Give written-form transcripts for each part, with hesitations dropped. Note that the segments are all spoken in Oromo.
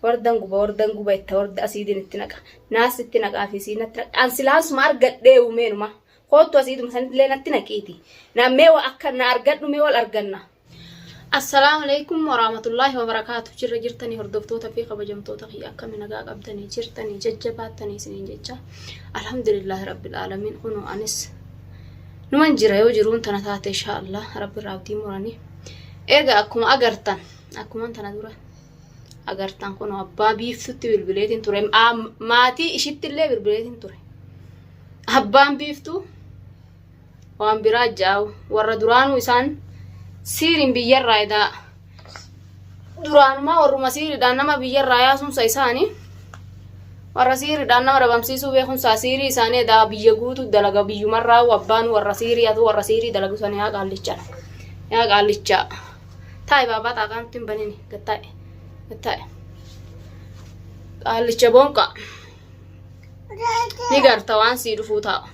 Wardan guba wardan guba itta warda asiidiin itti naqa. Naas itti naqaa fi sii natti naqa. An silaasuma argadhee uumeenuma. Koottu asiiduma sanillee natti naqiiti. Na mee akka na argadhu mee wal arganna. Assalaamu alaikum warahmatullaahi wabarakaatu. Jirra jirtanii hordoftoota fi kabajamtoota kiyya akkami nagaa qabdanii jirtanii jajjabaattanii isiniin jecha. Alhamdulillaahi rabbil aalamiin kunoo anis numan jira yoo jiruun tana taate inshaa Allah rabbi irraa abdii muranii. Egaa akkuma agartan akkuma tana dura agartan kunoo abbaa biiftutti bilbileetiin ture maatii ishitti illee bilbileetiin ture. Abbaan biiftuu waan biraa ja'u warra duraanuu isaan siiriin biyyarraa edaa duraanumaa warruma siiriidhaan nama biyyarraa yaasuunsa isaanii warra siiriidhaan nama dhabamsiisuu beekumsaa siirii isaanii edaa biyya guutuu dalaga biyyumarraa abbaan warra siirii atu warra siirii dalagu sana yaa qaallicha yaa qaallicha taa'i baabaa xaaqaa nutti hin banini gattaa'e gattaa'e qaallicha boonqa ni garta waan sii dhufuu taa'u.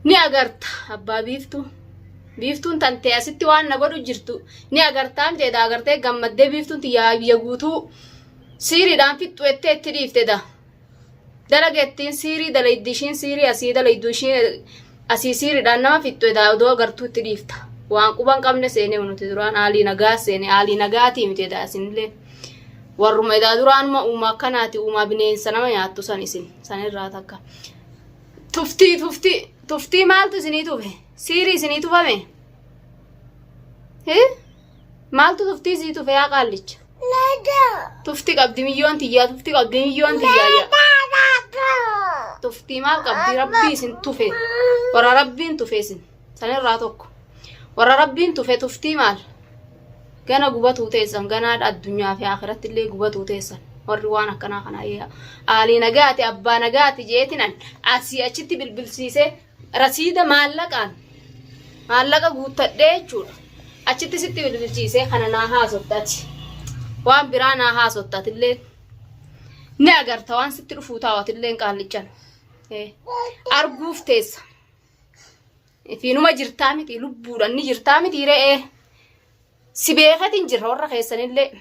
Ni agarta abbaa biiftuu. Biiftuun tantee asitti waan na godhu jirtu ni agartaa miti edaa agartee gammaddee biiftuun tiyyaa biyya guutuu siiriidhaan fixxu jettee itti dhiifte da. Dalagettiin siirii dalaydi ishiin siirii asii dalaydu ishiin asii siiriidhaan nama fixxu edaa odoo agartuu itti dhiifta. Waan quban qabne seenee nuti duraan aalii nagaa seene aalii nagaatii miti edaa isinillee. Warruma edaa duraanuma uumaa akkanaati uumaa bineensa nama nyaattu san isin sanirraa takka. Tuftii tuftii tuftii maaltu isinii tufe? Siirii isinii tufame? Hii? Maaltu tuftii isii tufe yaa qaallicha? Tufti qabdi miyyoon tiyyaa tufti qabdi miyyoon tiyyaa yaa. Tuftii maal qabdi rabbii isin tufe warra rabbiin tufe isin sanirraa tokko warra rabbiin tufe tuftii maal? Gana gubatuu teessan ganaadha addunyaa fi akhiratti illee gubatuu teessan warri waan akkanaa kana aalii nagaati abbaa nagaati jeetinan asii achitti bilbilsiisee rasiida maallaqaan maallaqa guuttadhee jechuudha achitti sitti bilbilchiisee kana naa haasotta ati waan biraa naa haasotta atillee ni agarta waan sitti dhufuu taa'u atilleen qaallichan arguuf teessa. Ifiinuma jirtaa miti lubbuudhaan ni jirtaa miti re'ee. Si beekatin jirra warra keessanillee.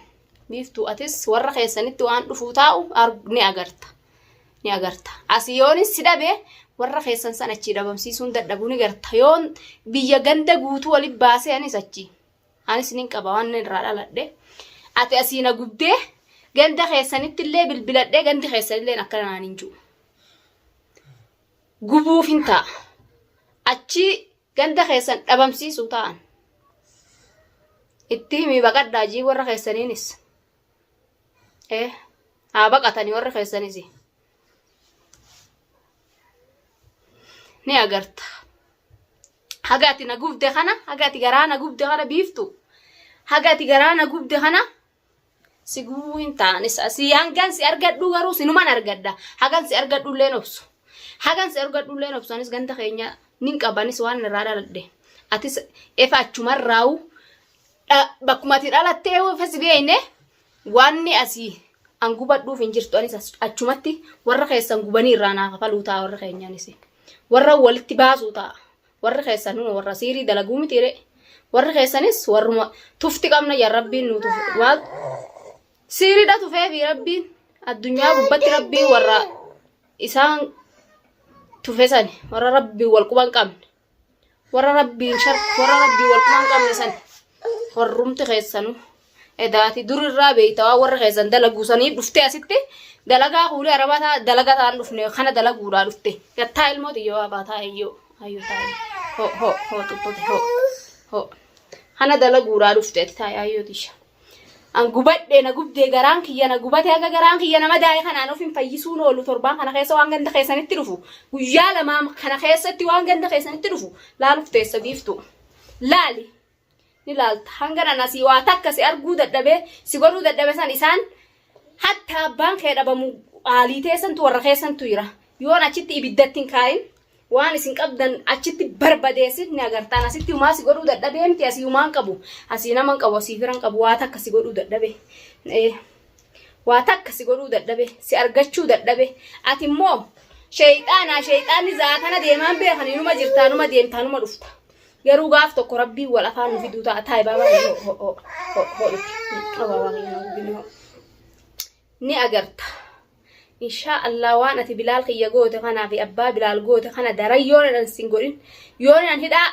Biiftuu atis warra keessanitti waan dhufuu taa'u ni agarta. Ni agarta. Asii yoonis si dhabe warra keessan san achii dhabamsiisuun dadhabu ni garta. Yoon biyya ganda guutuu walitti baasee anis achii. Anis nin qaba waan irraa dhaladhe. Ati asii na gubdee ganda keessanitti illee bilbiladhee gandi keessanillee akkana naan hin jiru. Gubuuf hin ta'a. Achii ganda keessan dhabamsiisuu ta'an. Itti himii baqadhaa jii warra keessaniinis. Eh, haa baqatanii warra keessanis. Ni agarta. Haga ati na gubde kana, haga ati garaa na gubde kana biiftu. Haga ati garaa na gubde kana Si gubuu hin ta'anis asii hangan si argadhu garuu sinuman argadha. Hagan si argadhu illee obsu. Hagan si argadhu illee obsu anis ganda keenya nin qabanis waan irraa dhaladhe. Atis efa achumarraawu bakkuma ati dhalattee efa si beekne waanni asii an gubadhuuf hin jirtu anis achumatti warra keessan gubanii irraa naa kafaluu ta'a warra keenyaanis. Warra walitti baasuu ta'a. Warri keessan hunu warra siirii dalaguu miti ree. Warri keessanis warruma tufti qabna yaa rabbiin nu tufu. Maal siiriidha tufee fi rabbiin addunyaa gubbatti rabbiin warra isaan tufe sani warra rabbiin wal quban qabne warra rabbiin shar warra rabbiin wal quban qabne sani warrumti keessanu Edaati dur irraa beeyta waan warra keessan dalaguu sanii dhuftee asitti dalagaa kuulee arabaa taa dalagaa ta'an dhufne kana dalaguudhaa dhufte gattaa ilmoo tiyyoo abaa taa eyyoo ayyoo taa ho ho ho xuxxute ho ho kana dalaguudhaa dhufte ati taa ayyoo tisha an gubadhee na gubdee garaan kiyya na gubate haga garaan kiyya nama daa'e kanaan of hin fayyisuun oolu torbaan kana keessa waan ganda keessanitti dhufu guyyaa lamaa kana keessatti waan ganda keessanitti dhufu laaluuf teessa biiftu laali ni laalta. Hanga nan asii waa takka si arguu dadhabee si godhuu dadhabe san isaan hatta abbaan kee dhabamu aalii teessantu warra keessantu jira. Yoon achitti ibiddatti hin kaa'in waan isin qabdan achitti barbadeessin ni agartaan asitti humaa si godhuu dadhabee miti asii humaan qabu asii nama hin qabu asii fira hin qabu waa takka si godhuu dadhabe. Waa takka si godhuu dadhabe si argachuu dadhabe ati immoo sheeyxaanaa sheeyxaanni za'aa kana deemaan beekan numa jirtaa numa deemtaa numa dhufta. Garuu gaaf tokko rabbiin wal afaan nu fiduu ta'a. Taa'i baabaa kiyya ho ho ho ho dhufi. Ho baabaa kiyya na gubini ho. Ni agarta. Inshaa Allah waan ati Bilaal kiyya goote kanaa fi abbaa Bilaal goote kana daran yoon an sin godhin yoon an hidhaa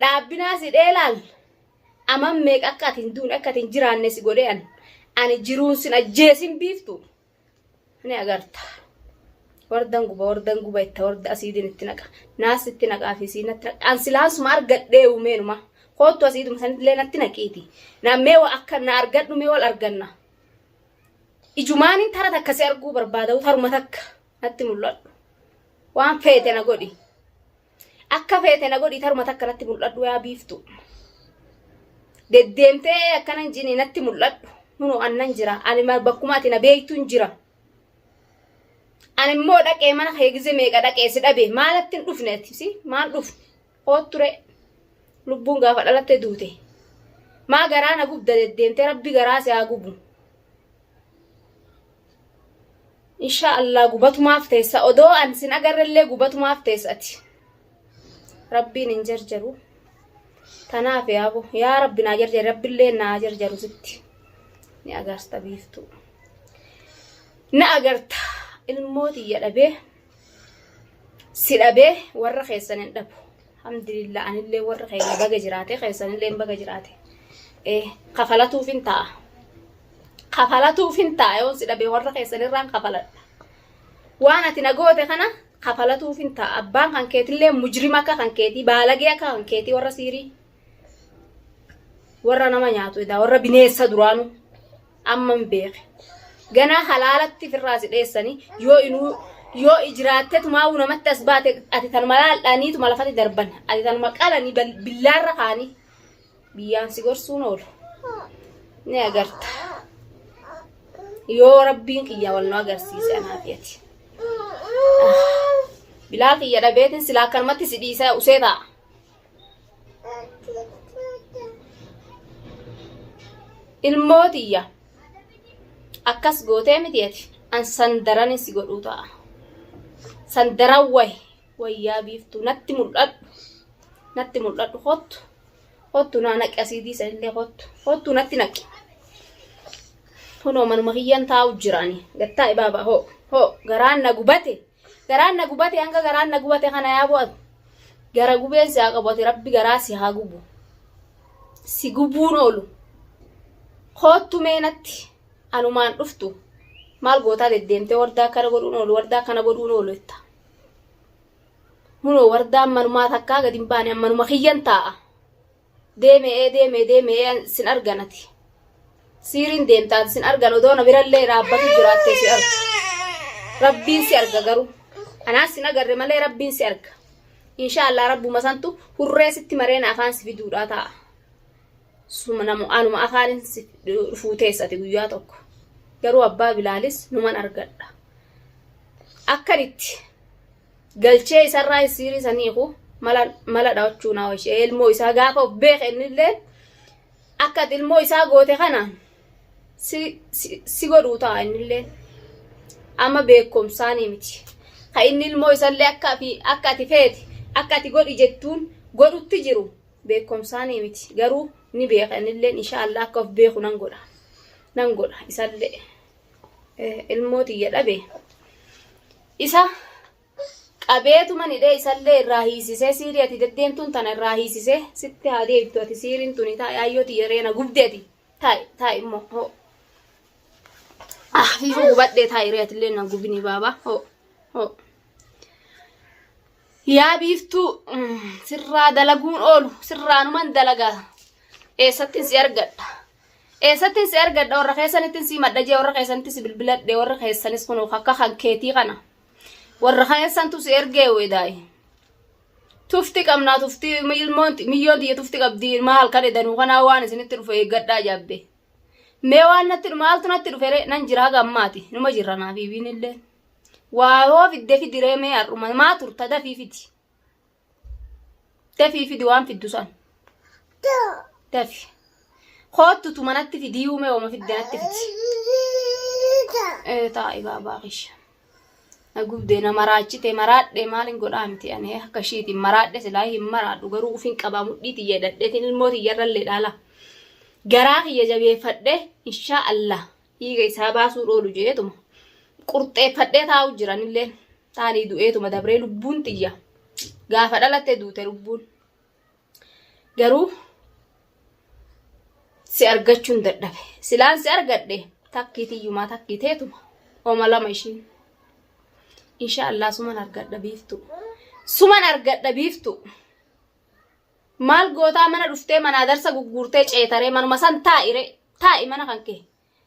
dhaabbinaa si dheelaal aman meeqa akka ati hin duune akka ati hin jiraanne si godhee an ani jiruun sin ajjeesin biiftu ni agarta. Wardan guba wardan guba itti warda asiidin itti naqa naas itti naqaa fi siin natti naqa an silaan suma argadhee uumeenuma koottu asiiduma sanillee natti naqiiti nammee akka na argadhu mee wal arganna. Ijumaanin tara takka si arguu barbaada taruma takka natti mul'adhu. Waan feete na godhi. Akka feete na godhi taruma takka natti mul'adhu yaa biiftu. Deddeemtee akkana hin jini natti mul'adhu. Kunoo annan jira. Ani bakkuma ati na beektu hin jira. Ani immoo dhaqee mana kee gize meeqa dhaqee si dhabe maalatti hin dhufne ati si maal dhufne koottu ree lubbuun gaafa dhalatte duute maa garaa na gubda deddeemtee rabbi garaa si haa gubu. Inshaa Allah gubatumaaf teessa odoo an sin agarrellee gubatumaaf teessa ati. Rabbiin hin jarjaru. Tanaaf yaabo yaa rabbi naa jarjari rabbillee naa jarjaru sitti. Ni agarta biiftuu. Na agarta ilmoo tiyya dhabee si dhabee warra keessan hin dhabu. Alhamdulillah anillee warra keenya baga jiraate keessanillee baga jiraate. Kafalatuuf hin ta'a. Kafalatuuf hin ta'a yoon si dhabee warra keessanirraan kafaladha. Waan ati na goote kana kafalatuuf hin ta'a. Abbaan kan keetillee mujrima akka kan keetii baalagee akka kan keetii warra siirii warra nama nyaatu edaa warra bineessa duraanuu. Amman beeke. Ganaa halaalatti firraa si dheessanii yoo inuu yoo ijiraatte tumaa'uu namatti as baate ati tanuma laaldhaaniituma lafatti darban ati tanuma qalanii billaarra kaanii biyyaan si gorsuun oolu. Ni agarta. Yoo rabbiin kiyya wal nu agarsiise anaa fi ati. Bilaal kiyya dhabeetiin silaa akkanumatti si dhiisa usee ta'a. Ilmoo tiyya akkas gootee miti ati an san daran si godhuu ta'a. San daran wayi wayyaa biiftuu natti mul'adhu natti mul'adhu kottu kottu naa naqi asiidii sanillee kottu kottu natti naqi. Kunoo manuma kiyyan taa'u jirani gattaa'i baaba hoo hoo garaan na gubate. Garaan na gubate hanga garaan na gubate kana yaa bu'atu. Gara gubeen si haa qabu ati rabbi garaa si haa gubu. Si gubuun oolu. Koottu mee natti anumaan dhuftu. Maal gootaa deddeemtee wardaa akkana godhuun oolu wardaa akkana godhuun oolu jetta. Munoo wardaan manumaa takkaa gadi hin baane manuma kiyyan taa'a. Deemee deemee deemee sin argan ati. Siiriin deemta ati sin argan odoo na birallee dhaabbatu jiraattee si argu. Rabbiin si arga garuu. Anaas sin agarre malee rabbiin si arga. Inshaa Allah rabbuma santu hurree sitti maree na afaan si fiduudhaa ta'a. Suma namu anuma afaanin si dhufuu teessati guyyaa tokko. Garuu abbaa bilaalis numan argadha. Akkanitti. Galchee isarraa siirii sanii hiiku mala mala dhawachuu naa ishee ilmoo isaa gaafa of beeke innillee akka ati ilmoo isaa goote kana si si, si godhuu ta'a innillee amma beekumsaanii miti ka inni ilmoo isallee akka fi akka ati feete akka ati godhi jettuun godhutti jiru beekumsaanii miti garuu ni beeka innilleen inshaallah akka of beeku nan godha nan godha isallee ilmoo tiyya dhabe isa qabeetuma nidhee isallee irraa hiisisee siirii ati deddeemtuun tana irraa hiisisee sitti haa deebtu ati siiriin tuni taa'i ayyoo tiyya reena gubde ati taa'i taa'i immoo hoo ah fiifuu gubadhee taa'i ree atillee na gubini baaba hoo hoo yaa biiftuu sirraa dalaguun oolu sirraanuman dalagaa eessattin si argadha Eessattin si argadha warra keessanittin si himadha jee warra keessanitti si bilbiladhe warra keessanis kun akka kan keetii kana warra keessantu si ergee wedaayi. Tufti qabnaa tufti ilmoon miyyoon tiyya tufti qabdi maal kan edanuu kanaa waan isinitti dhufe eeggadhaa jaabbe. Mee waan natti maaltu natti dhufe ree nan jira haga ammaati numa jirra naaf ibiinillee. Waa hoo fidde fidiree mee har'uma maa turta dafii fidi. Dafii fidi waan fiddu san. Dafi. Koottu tu manatti fidii uumee ooma fidde natti fidi. Ee taa'i baabaa kiyya. Na gubdee na maraachite maraadhe maalin godhaa miti ani akka ishiitiin maraadhe silaa hin maraadhu garuu ufin qabaa mudhii tiyya hidhadheetiin ilmoo tiyyarrallee dhaala. Garaa kiyya jabeeffadhe inshaa Allah. Dhiiga isaa baasuu dhoolu jeetuma. Qurxeeffadhee taa'u jiranillee taanii du'eetuma dabree lubbuun tiyya. Gaafa dhalatte duute lubbuun. Garuu si argachuun dadhabe. Silaan si argadhe takkii tiyyumaa takkii teetuma. Oma lama ishiin. Insha Allah suman argadha biiftu. Suman argadha biiftu. Maal gootaa mana dhuftee manaa darsa gugguurtee ceetaree manuma san taa'ire taa'i mana kan kee.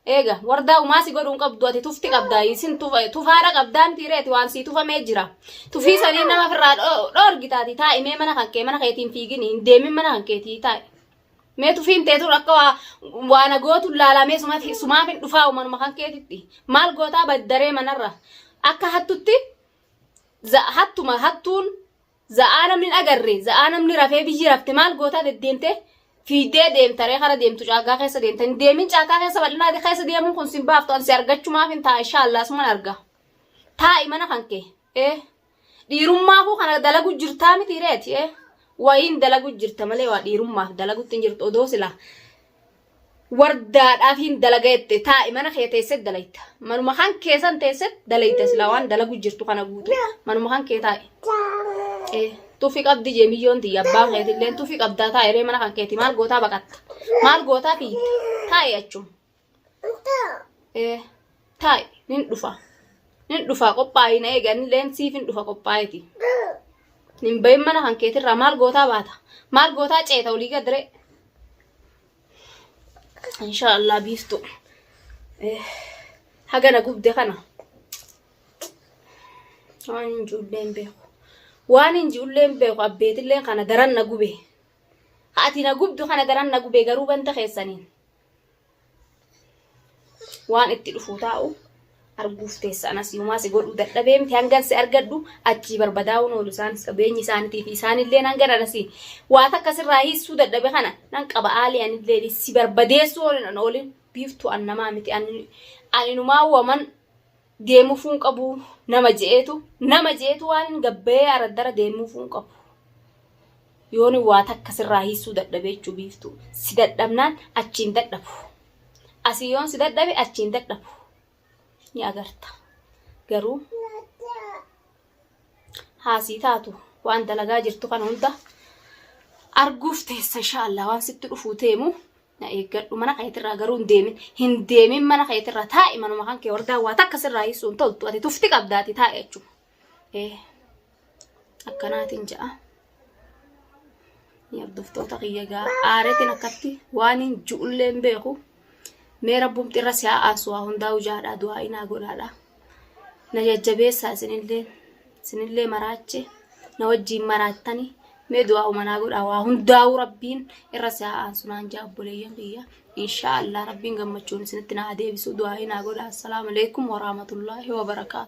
Eega wardaa umaa si godhuun qabdu ati tufti qabdaa isin tufaadha qabdaa miti reeti waan sii tufamee jira. Tufii sanii nama ofirraa dhoorgitaati taa'i mee mana kan kee mana keetiin fiigini hin deemin mana kan keetii taa'i. Mee tufiin teetuun akka waa waa na gootu laalamee sumaaf hin dhufaa manuma kan keetitti. Maal gootaa baddaree manarra akka hattutti hattuma hattuun Za'aa namni hin agarre, za'aa namni rafee biyyi rafte maal gootaa deddeemtee fiiddee deemtaree kara deemtu caakkaa keessa deemta. Hin deemin caakkaa keessa bal'inaa keessa deemuun kun sin baaftu an si argachumaaf hin ta'a inshaallah asuman arga. Taa'i mana kan kee. Ee. Dhiirummaafuu kana dalagu jirtaa miti reeti ee. Wayiin dalagu jirta malee waa dhiirummaaf dalagutti hin jirtu odoo silaa. Wardaadhaaf hin dalaga jette taa'i mana kee teesset dalayta. Manuma kan kee san teesset dalayta silaa waan dalagu jirtu kana guutu. Manuma kan kee taa'i. Ee tufi qabdi jee miyyoon tiyya abbaan keetilleen tufi qabdaa taa'i ree mana kan keeti maal gootaa baqatta. Maal gootaa fiigda. Taa'i achuma. Ee taa'i nin dhufa. Nin dhufa qophaa'i na eegi anilleen siif hin dhufa qophaa'eeti. Nin bahin mana kan keetirraa maal gootaa baata. Maal gootaa ceeta olii gadree. Insha Allah biiftu. Haga na gubde kana. Waan hin ji'ullee hin beeku. Waan hin ji'ullee hin beeku abbeetillee kana daran na gube. Ati na gubdu kana daran na gube garuu banta keessaniin. Waan itti dhufu taa'u arguuf teessa anas yumaa si godhuu dadhabee miti hangan si argadhu achii barbadaa'uun oolu isaanis qabeenyi isaaniitii fi isaanillee hangan anasi waa takka sirraa hiissuu dadhabe kana nan qaba aalii anillee si barbadeessuu oolin an oolin biiftuu an namaa miti ani numaa waman deemufuun qabu nama je'eetu nama je'eetu waan hin gabbayee araddara deemuufuun qabu. Yooni waa takka sirraa hiissuu dadhabee jechuu biiftuu si dadhabnaan achiin dadhabu. Asii yoon si dadhabe achiin dadhabu. Ni agarta. Garuu haasii taatu waan dalagaa jirtu kana hunda arguuf teessa inshaallah waan sitti dhufuu teemu na eeggadhu mana keetirraa garuu hin deemin hin deemin mana keetirraa taa'i manuma kan kee wardaa waa takka sirraa hiisuu hin toltu ati tufti qabdaati taa'i jechuudha. Ee akkanaatiin ja'a. Hordoftoota kiyya gaa aareetiin akkatti waan hin ju'ullee hin beeku. Mee rabbumti irra si haa aansu waa hundaa'u jaadhaa du'aa inaa godhaadha. Na jajjabeessaa isinillee isinillee maraache na wajjiin maraattani mee du'aa umanaa godhaa waa hundaa'u rabbiin irra si haa aansu naan jaa obboleeyyan kiyya. Inshaa Allah rabbiin gammachuun isinitti na haa deebisu du'aa inaa godhaa. Assalaamu alaikum warahmatullaahi wabarakaatu.